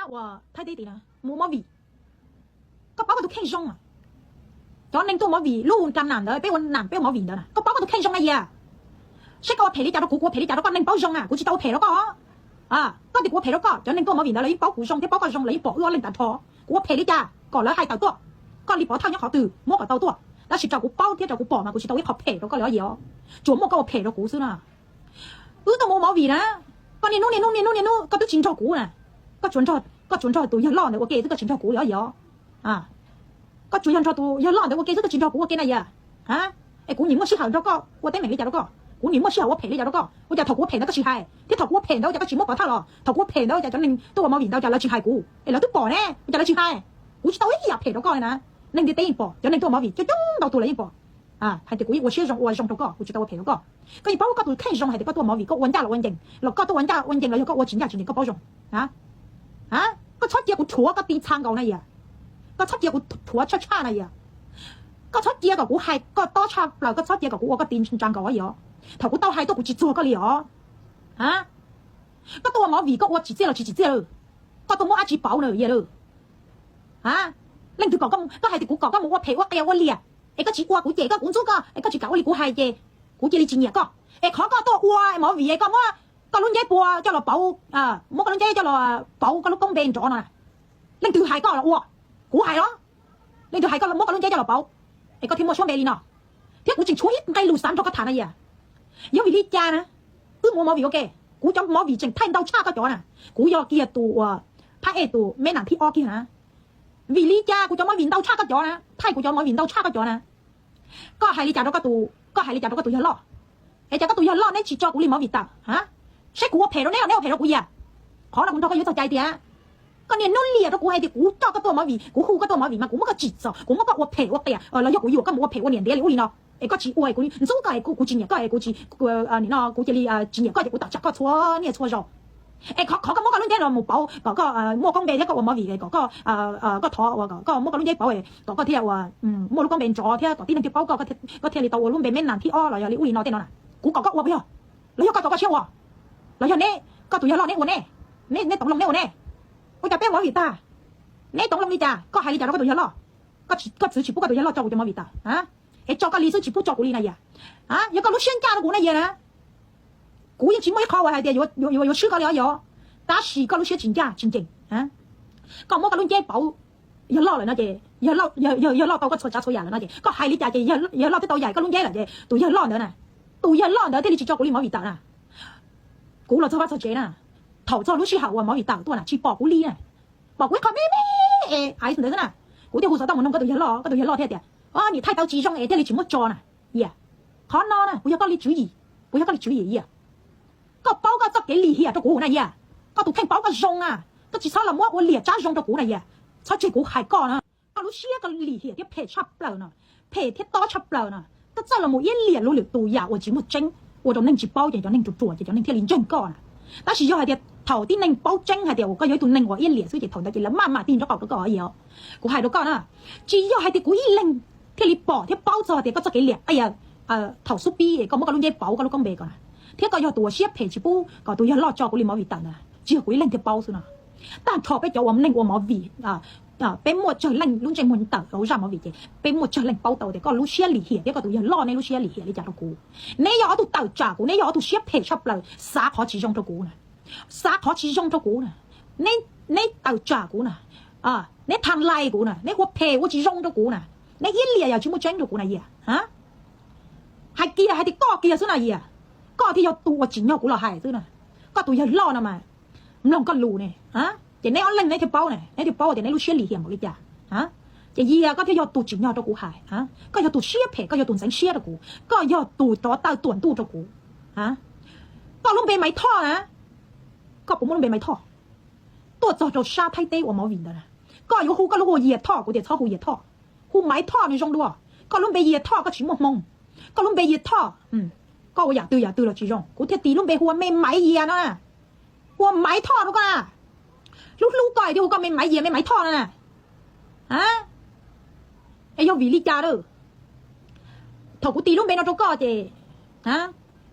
Ua Thaib teb tim na mus ua movie, koj paub koj tus kheej zoo. Cov neeg tuaj ua movie lub ram nam ntawd, peb ua nam peb ua movie ntawd na, koj paub koj tus kheej zoo na Yias. Saib koj ua phem li cas rau kuv, kuv ua phem li cas rau koj, neeg paub zoo na, kuv tsis tau ua phem rau koj. Koj tias kuv ua phem rau koj, cov neeg tuaj ua movie ntawd lawv yeej paub kuv zoo thiab paub koj zoo, lawv yeej pom wb ob leeg tag nrho. Kuv ua phem li cas kom lawv hais tawm tuaj, koj li pov thawj nyob qhov twg muab kom tau tuaj, tab sis rau kuv paub thiab rau kuv pom mas kuv tsis tau ua ib qho phem rau koj li os Yias. Tsuas muaj koj ua phem rau kuv xwb na. Wb tuaj mus ua movie na, koj niaj hnub niaj hnub niaj hnub niaj hnub koj twb tsis nrog kuv na, koj tsuas nrog tus yawg loj ntawd ua ke xwb, koj tsis nrog kuv li os Yias. Koj tsuas yog nrog tus yawg loj ntawd ua ke xwb, koj tsis nrog kuv ua ke na Yias. Es kuv nim muaj sij hawm nrog koj ua teeb meem li cas rau koj, kuv nim muaj sij hawm ua phem li cas rau koj, ua cas thaum kuv ua phem ntawd koj tsis hais, thiab thaum kuv ua phem ntawd ua cas koj tsis muab pov thawj los, thaum kuv ua phem ntawd ua cas cov neeg tuaj ua movie ntawd cas lawv tsis hais kuv, es lawv twb pom ne, ua cas lawv tsis hais. Kuv tsis tau ua ib yam phem rau koj li na. Neeg ntiaj teb yeej pom, cov neeg tuaj ua movie coob coob ntau tus lawv yeej pom hais tias kuv yeej ua siab zoo ua zoo rau koj, kuv tsis tau ua phem rau koj. Koj yeej paub koj tus kheej zoo hais tias koj tuaj ua movie koj ua ncaj los ua ncees los koj tuaj ua ncaj ua ncees los yog koj ua tsis ncaj tsis ncees koj paub zoo. Koj txhob cia kuv rhuav koj ti txha nkaus na Yias. Koj txhob cia kuv rhuav tshaj tshaj na Yias. Koj txhob cia kom kuv hais koj tob tshaj plaws, koj txhob cia kom kuv ua koj ti ntsa nkaus Yias. Thaum kuv tau hais tuaj kuv tsis txuag koj li os. Koj tuaj ua movie koj ua tsim txiaj los tsis tsim txiaj lawm, koj tuaj muab dab tsi pauv na Yias lawm. Leej twg kom koj, koj hais tias kuv kom koj mus ua phem ua qias ua liam, es koj tsis ua kuv cem koj kuv ntxub koj es koj tsis kam ua li kuv hais ces kuv cia li tsis nyiam koj. Es qhov koj tuaj ua movie es koj muab koj lub nceb pua coj los pauv, muab koj lub nceb coj los pauv koj lub koob npe nrov no na, leej twg hais koj los ua? Kuv hais los? Leej twg hais koj muab koj lub nceb coj los pauv es koj thiaj muaj suab npe li no? Thiab kuv tseem tshuav ib nqe lus xav nrog koj tham na Yias. Yog vim li cas na wb mus ua movie ua ke, kuv cov movie tseem thaij ntau tshaj koj cov na, kuv yog kiag tus uas phab ej tus meb nam thib ob kiag na. Vim li cas kuv cov movie ntau tshaj koj cov na, thaij kuv cov movie ntau tshaj koj cov na? Koj hais li cas rau koj tus, koj hais li cas rau koj tus yawg loj? Es cas koj tus yawg loj neb tsis tso kuv li movie tawm? Saib kuv ua phem rau neb los neb ua phem rau kuv Yias? Qhov no kuv nrog koj yuav txog cai tias koj niaj hnub liam rau kuv hais tias kuv coj koj tuaj movie, kuv hu koj tuaj movie mas kuv muab koj tsim txom, kuv muab koj ua phem ua qias los yog kuv yuam koj mus ua phem ua niam ntiav li ub li no, es koj tsis ua, kuv ntxub koj es kuv tsis nyiam koj es kuv tsis, no kuv cia li tsis nyiam koj ces kuv tawm tsam koj txhua niaj txhua zaus. Es qhov koj muab koj lub nceb los mus pauv kom koj muaj koob npe thiab koj ua movie kom koj, koj thov ua kom koj muab koj lub nceb pauv kom koj thiaj ua, muaj lub koob npe nrov thiab kom tib neeg thiaj paub koj, koj thiaj li tau ua lub npe meb nam thib ob los yog li ub li no tej no na. Kuv kom koj ua puas yog? Los yog koj tso koj siab ua? Los yog neb, koj tus yawg loj neb ua neb, neb toov loo neb ua neb? Ua cas peb ua movie tag, neb toov loo li cas? Koj hais li cas rau koj tus yawg loj? Koj txwv tsis pub koj tus yawg loj tso kuv cov movie tawm, es tso koj li xwb tsis pub tso kuv li na Yias? Yog koj lub siab ncaj rau kuv na Yias na, kuv yeej tsis muaj ib qho uas hais tias yuav, yuav swb koj li os Yias. Tab sis koj lub siab tsis ncaj tsis ncees. Koj muab koj lub nceb pauv yawg loj lawm no ces, yawg loj tau koj txhua tsav txhua yam lawm no ces koj hais li cas ces yawg loj twb tau yaim koj lub nceb lawm ces tus yawg loj ntawd na, tus yawg loj ntawd thiaj li tsis tso kuv li movie tawm na. Kuv los txog vaj txog tsev na, thaum txog lub sij hawm uas movie tawm tuaj na tsis pom kuv li na, pom kuv ib qho me me es ais ntawd xwb na. Kuv thiaj hu xov tooj mus nug koj tus yawg loj, koj tus yawg loj thiaj tias, o, nim thaij tau tsis zoo es thiaj li tsis muab tso na. Yias, qhov no na puas yog koj li tswv yim? Puas yog koj li tswv yim Yias? Koj paub koj txoj kev lim hiam rau kuv na Yias. Koj tus kheej paub koj zoo na, koj tsis txhob los muab ua liam tsab zoo rau kuv na Yias. Txhob tseg kuv hais koj na. Koj lub siab koj lim hiam thiab phem tshaj plaws no, phem thiab tob tshaj plaws no. Koj txawj los mus iab liam luag lwm tus yam uas tsis muaj tseeb, ua rau neeg tsis paub ces cov neeg ruam ruam ces cov neeg thiaj li ntseeg koj na. Tab sis yog hais tias thaum tib neeg paub tseeb hais tias uas koj yog ib tug neeg uas iab liam xwb ces thaum ntawd ces lawv maj mam tig nraub qaum rau koj Yias. Kuv hais rau koj na, tsis yog hais tias kuv ib leeg thiaj li pom thiab paub txog tias koj txoj kev liam qias thaum xub pib koj muab koj lub nceb pauv koj lub koob npe ko na, thiab koj yog tus uas siab phem tsis pub kom tus yawg loj tso kuv li movie tawm ntawd, tsis yog kuv ib leeg thiaj paub xwb no. Tag nrho peb cov ua neeg ua movie, peb muaj tsawg leej lub ntsej muag tawm hauv zaj movie ces peb muaj tsawg leej paub tau tias koj lub siab lim hiam thiab koj tus yawg loj neb lub siab lim hiam li cas rau kuv. Neb yog ob tug tawm tsam kuv, neb yog ob tug siab phem tshaj plaws, xav qhov tsis zoo rau kuv na. Xav qhov tsis zoo rau kuv na. Neb tawm tsam kuv na. Neb tham lais kuv na, neb ua phem ua tsis zoo rau kuv na. Neb iab liam yam tsis muaj tseeb rau kuv na Yias. Hais kiag hais tias koj kiag xwb na Yias. Koj thiaj yog tus uas tsim nyog kuv los hais xwb na. Koj tus yawg loj no mas, mloog koj lus ne, ces neb ob leeg neb thiaj paub ne, neb thiaj paub tias neb lub siab lim hiam npaum li cas. Ces Yias koj thiaj yog tus tsim nyog rau kuv hais, koj yog tus siab phem, koj yog tus ntxeev siab rau kuv, koj yog tus rov tawm tuam ntuj rau kuv. Koj lub npe Maiv Thoj na, koj puas muaj lub npe Maiv Thoj? Tuaj txog rau sab Thaib teb ua movie ntawd na, koj yuav hu koj lub hu ua Yias Thoj, kuv tias txhob hu Yias Thoj, hu Maiv Thoj nws zoo dua. Koj lub npe Yias Thoj koj tsis muaj hmoo, koj lub npe Yias Thoj, koj ua yam twg yam twg los tsis zoo, kuv thiaj tis lub npe hu ua Me Maiv Yias no na. Hu ua Maiv Thoj rau koj na. Hlub hlub koj thiaj hu koj Me Maiv Yias, Me Maiv Thoj no na. Es yog vim li cas lawm? Thaum kuv tis lub npe no rau koj ces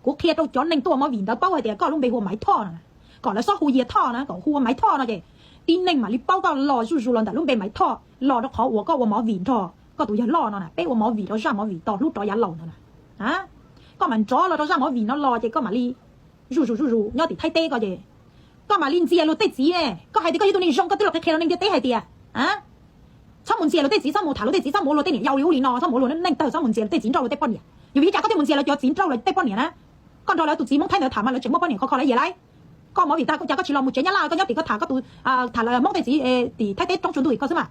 kuv qhia rau cov neeg tuaj ua movie ntawd paub hais tias koj lub npe hu ua Maiv Thoj no, kom lawv txhob hu Yias Thoj na, kom hu ua Maiv Thoj no ces tib neeg mam li paub koj los zuj zus los ntawm lub npe Maiv Thoj, los rau qhov uas koj ua movie nrog koj tus yawg loj no na, peb ua movie rau zaj movie tos hlub rov yav laus no na. Koj mam nrov los rau zaj movie no los ces koj mam li zuj zus zuj zus nyob tim Thaib teb ko ces koj mam li ntxias luag tej txiv ne. Koj hais tias koj yog tus neeg zoo, koj twb los qhia qhia rau neeg ntiaj teb hais tias txhob mus ntxias luag tej txiv, txhob mus tham luag tej txiv, txhob mus ua luag tej niam yau li ub li no, txhob mus ua luag neej tawg, txhob mus ntxias luag tej txiv nrauj luag tej poj niam. Yog vim li cas koj thiaj mus ntxias luag cov txiv nrauj luag tej poj niam na? Koj nrog lawv tus txiv Hmoob Thaib ntawd tham mas lawv tseem muaj poj niam khov kho lawv yias lawm. Koj movie tag cas koj tsis los mus tsev Nyab Laj, koj nyob tim koj tham koj tus, tham lawv Hmoob tej txiv tim Thaib teb roob tsuas ntuj tim koj xwb mas.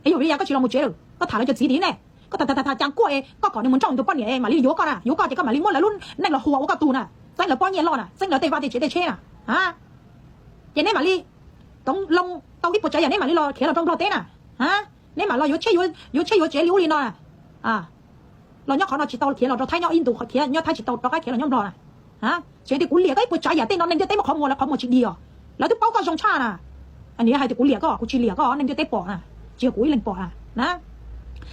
Es yog vim li cas koj tsis los mus tsev lawm, koj tham lawv cov txiv tim ne? Koj tham tham tham cas kuaj es koj kom nws mus nrauj nws tus poj niam es mam li yuav koj na, yuav koj ces koj mam li muab lawv lub neej los huas ua koj tug na, txeeb lawv pob nyiaj loj na, txeeb lawv tej vaj tej tsev tej tsheb na. Ces neb mam li toov loo tau ib puas tsav yam neb mam li los khiav los rau Nplog teb na. Neb mam los yuav tsheb yuav tsev li ub li no na. Los nyob qhov no tsis tau khiav los rau Thaib nyob ib ntus, khiav nyob Thaib tsis tau rov qab khiav los nyob Nplog na. Tseem tias kuv liam koj ib puas tsav yam tej no neeg ntiaj teb muab qhov muag lawv qhov muag tsis dig os. Lawv twb paub koj zoo tshaj na. Nws hais tias kuv liam koj, kuv tsis liam koj, neeg ntiaj teb pom na, tsis yog kuv ib leeg pom na.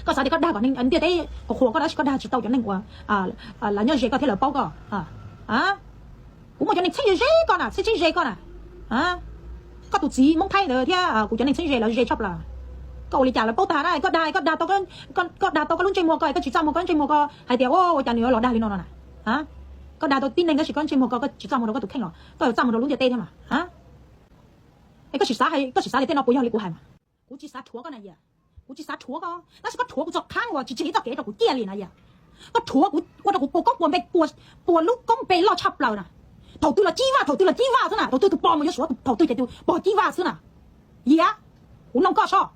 Koj xav tias koj dag kom neeg ntiaj teb qhuas koj dab tsi, koj dag tsis tau cov neeg uas lawv nyob ze koj thiab lawv paub koj. Kuv muaj cov neeg txheeb ze ze koj na, txheeb txheeb ze koj na. Koj tus txiv Hmoob Thaib ntawd thiab kuv cov neeg txheeb ze lawv ze tshaj plaws. Koj ua li cas lawv paub tag na, koj dag, koj dag tau, koj dag tau koj lub ntsej muag ko, koj tsis txaj muag koj lub ntsej muag ko hais tias ua cas nws los dag li no no na. Koj dag tau tib neeg tab sis koj ntsej muag ko koj tsis txaj muag rau koj tus kheej los koj yuav txaj muag rau lub ntiaj teb thiab mas. Es koj sim xav, koj sim xav tias tej no puas yog li kuv hais mas? Kuv tsis xav rhuav koj na yom, kuv tsis xav rhuav koj, tab sis koj rhuav kuv txoj kheej uas tsis tseg ib txoj kev rau kuv ciaj li na yom. Koj rhuav kuv, ua rau kuv puas koob puas npe, puas lub koob npe loj tshaj plaws na. Thaum twg los Cib Vaj, thaum twg los Cib Vaj xwb na, thaum twg tus pog mus yuav Suav thaum twg ces tus pog Cib Vaj xwb na. Yam, kuv nug koj soj,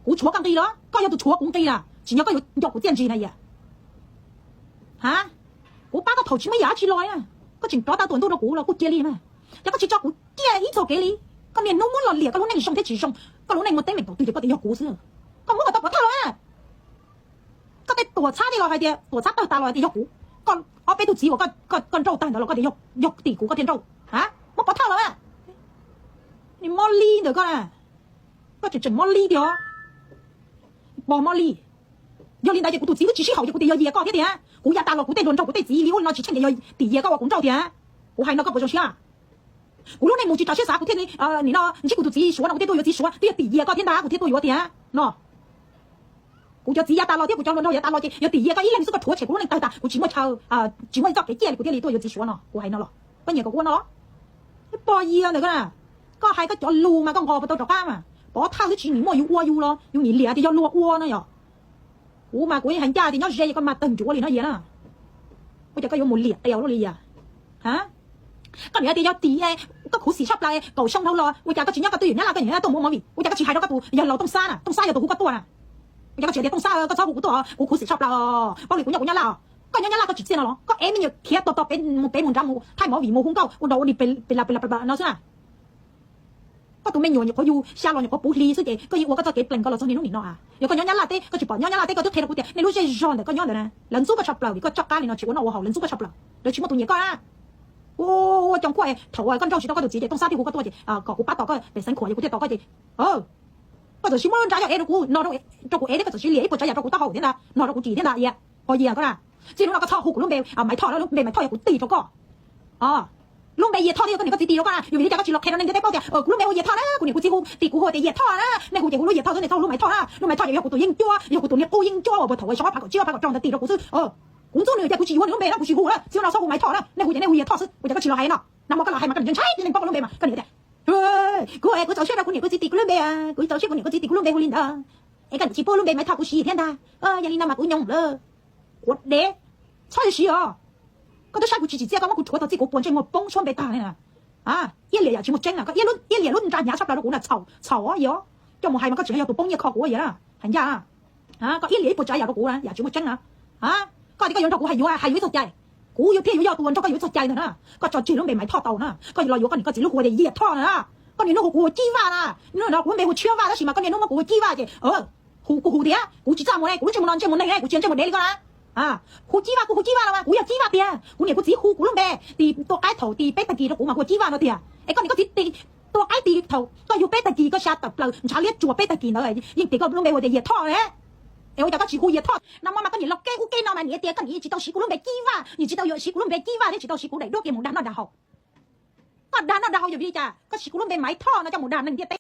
kuv tshuav koj nqi los? Koj yog tus tshuav kuv nqi na, tsim nyog koj yuav nco kuv txiaj ntsig na yam. Ha, kuv pab koj thaum tsis muaj yam dab tsi los, koj tseem rov tau tuam ntuj rau kuv los kuj cia li mas. Ces koj tsis tso kuv ciaj ib txoj kev li. Koj niaj hnub muab los liam koj lub neej zoo thiab tsis zoo, koj lub neej muaj teeb meem thaum twg ces koj tias yog kuv xwb. Koj muab koj tau pov thawj los? Koj tej tuam txhab tej los hais tias, tuam txhab tawg tas los hais tias yog kuv. Koj ob peb tug txiv uas koj nrauj tag ntawd los koj tias yog tim kuv koj thiaj nrauj. Ha, muab pov thawj los? Niag mob li ntawm koj na, koj tseem tseem mob li tiag, pog mob li. Yog li ntawd ces kuv tus txiv twb tsis sib haum ces kuv tias yog yias koj thiab tiag. Kuv yav tas los kuv tej hluas nraug kuv tej txiv li ua li no tsis tsheej ces yog tim yias koj uas kuv nraug tiag. Kuv hais no koj puas zoo siab? Kuv lub neej mus tsis txaus siab xav kuv thiaj li nim no ntsib kuv tus txiv Suav no kuv thiaj tuaj yuav txiv Suav, twb yog tim yias koj thiab ntag kuv thiaj tuaj yuav tiag no. Kuv cov txiv yav tas los thiab kuv cov hluas nraug yav tas los ces yog tim yias koj ib leeg xwb koj rhuav tshem kuv lub neej tawg tas, kuv tsis muaj chaw, tsis muaj ib txoj kev ciaj li kuv thiaj li tuaj yuav txiv Suav no, kuv hais no los koj nyiam kom kuv ua no los? Pog yias ntawm koj na, koj hais koj cov lus mas koj nqos puas tau rov qab mas, pov thawj twb tsis nim muaj yus ua yus los yus nim liam tias yog luag ua no yom. Kuv mas kuv yeej hais ncaj tias nyob ze koj mas tawg ntsuav li no yias na. Ua cas koj yuav mus liam qias luaj li yam? Ha, koj nim hais tias yog tim, koj khuv xim tshaj plaws kaum xyoo dhau los ua cas koj tsis nyob koj twj ywm Nyab Laj, koj nim hais tuaj mus ua movie, ua cas koj tsis hais rau koj tus yawg laus Tooj Xab na, Tooj Xab yog tus hu koj tuaj na. Ua cas koj tsis hais tias Tooj Xab koj txhob hu kuv tuaj, kuv khuv xim tshaj plaws, paub li kuv nyob kuv Nyab Laj os. Koj nyob Nyab Laj koj tsim txiaj no los? Koj ev me nyuam khiav tos tos pem mus nrad mus thaij movie mus hu nkauj ua dog ua dig pes las pes las no xwb na. Koj tus me nyuam nyuam qhuav yug xya los nyuam qhuav puv hli xwb ces koj yeej ua koj txoj kev plees ko los txog niaj hnub nim no a? Yog koj nyob Nyab Laj teb koj tsis pom, nyob Nyab Laj teb koj twb qhia rau kuv tias nej lub zej zog ntawm koj nyob ntawd na lawv ntxub koj tshaj plaws vim koj coj qab li no tsis ua noj ua haus, lawv ntxub koj tshaj plaws. Lawv tsis muaj tus nyiam koj a. Ua, ua coos kuaj thaum koj nrauj tsis tau koj tus txiv ces Tooj Xab thiaj hu koj tuaj ces kom kuv pab tos koj pem Xeev Khuam ces kuv thiaj tos koj ces koj txawm sis muab nra yog ev rau kuv no, rau kuv ev thiab koj txawm sis liam ib puas tsav yam rau kuv taub hau thiab ntag, no rau kuv cim thiab ntag. Pog yias koj na, txij hnub no koj txhob hu kuv lub npe Maiv Thoj, lub npe Maiv Thoj yog kuv tis rau koj. Lub npe Yias Thoj thiaj yog koj niam koj txiv tis rau koj na. Yog vim li cas koj tsis los qhia rau neeg ntiaj teb paub tias kuv lub npe hu Yias Thoj na, kuv niam kuv txiv hu tis kuv hu tias Yias Thoj na, nej hu ces hu lub Yias Thoj xwb, nej txhob hu lub Maiv Thoj na. Lub Maiv Thoj ces yog kuv tus yeeb ncuab, yog kuv tus niag qub yeeb ncuab uas puag thaum xyoo ob phav kaum tsib ob phav kaum rau ntawd tis rau kuv xwb. Kuv ntxub nws tias kuv tsis yuav nws lub npe no, kuv tsis hu na, txij no txhob hu Maiv Thoj na, nej hu ces nej hu Yias Thoj xwb. Ua cas koj tsis los hais no? Nag hmo koj los hais mas koj ntshai ntshai tib neeg paub koj lub npe mas koj niam tias kuv, kuv txaus siab rau kuv niam kuv txiv tis kuv lub npe, kuv txaus siab kuv niam kuv txiv tis kuv lub npe hu li ntawd, es koj niam tsis pub lub npe Maiv Thoj kuv siv thiab ntag. Yog li no mas kuv nyoos lawm. Quav dev, txhob siv os. Koj twb saib kuv tsis tsim txiaj koj muab kuv rhuav tau txij kuv puas ntsej muag poob suab npe tag li na. Iab liam yam tsis muaj tseeb na, koj iab liam lub nra hnyav tshaj plaws rau kuv na, txhaum txhaum os. Coj mus hais mas koj tseem yog tus poob nyiaj kho kuv yam na, hais ncaj. Koj iab liam ib puas tsav yam rau kuv na, yam tsis muaj tseeb na. Koj tias koj yuav nrog kuv hais yuav, hais yuav ib txoj cai, kuv yuav thiaj yuav yog tus uas nrog koj yuav ib txoj cai ntag na. Koj tso tseg lub npe Maiv Thoj tau na, koj los yuav koj niam koj txiv lub hu tias Yias Thoj na. Koj niam hnub hu kuv hu Cib Vaj na, hnub no kuv lub npe hu Tshiab Vaj tab sis mas koj niam hnub muab kuv hu Cib Vaj ces hu kuv hu tias kuv tsis txaj muag ne, kuv lub ntsej muag no ntsej muag neeg ne, kuv tsis yog ntsej muag dev li koj na. Hu Cib Vaj kuj hu Cib Vaj los mas kuv yog Cib Vaj tiag, kuv niam kuv txiv hu kuv lub npe tis tua qaib thaum tis peb tag kis rau kuv mas hu Cib Vaj no tiag. Es koj niam koj txiv tis tua qaib tis thaum koj yug peb tag kis koj xya tawm plaws ntshav liab tsuas peb tag kis ntawd yeej tis koj lub npe hu tias Yias Thoj ne. Es ua cas koj tsis hu Yias Thoj? Nag hmo mas koj niam los keb ub keb no mas niam tias koj niam yeej tsis tau siv kuv lub npe Cib Vaj, niam tsis tau yuav siv kuv lub npe Cib Vaj thiab tsis tau siv kuv daim duab kiag mus dag noj dag haus. Koj dag noj dag haus yog vim li cas? Koj siv kuv lub npe Maiv Thoj no coj mus dag neeg ntiaj teb.